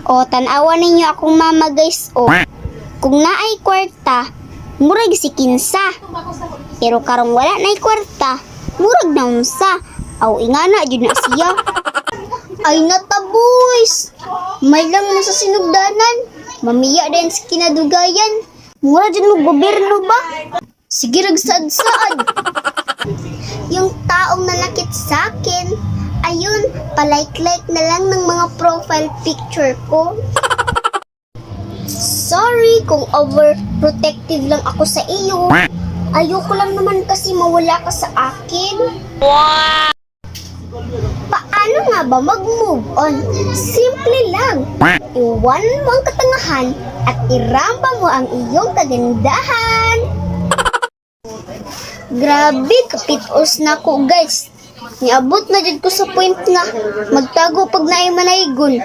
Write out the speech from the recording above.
O, tanawa ninyo akong mama, guys, o. Kung naay kwarta, murag si kinsa. Pero karong wala na'y kwarta, murag naunsa. Aw, ingana jud na siya. Ay nata, boys. May lang mo sa sinugdanan. Mamiya din sa kinadugayan. Mura dyan mo gobyerno ba? Sige rag saad-saad. Yung taong nanakit sa akin, ayun, palike-like na lang ng mga profile picture ko. Sorry kung overprotective lang ako sa iyo. Ayoko lang naman kasi mawala ka sa akin. Paano nga ba mag-move on? Simple lang. Iwanan mo ang katangahan at irampa mo ang iyong kagandahan. Grabe, kapitos na ko, guys. Niabot na jud ko sa point nga magtago pag naay manaygon.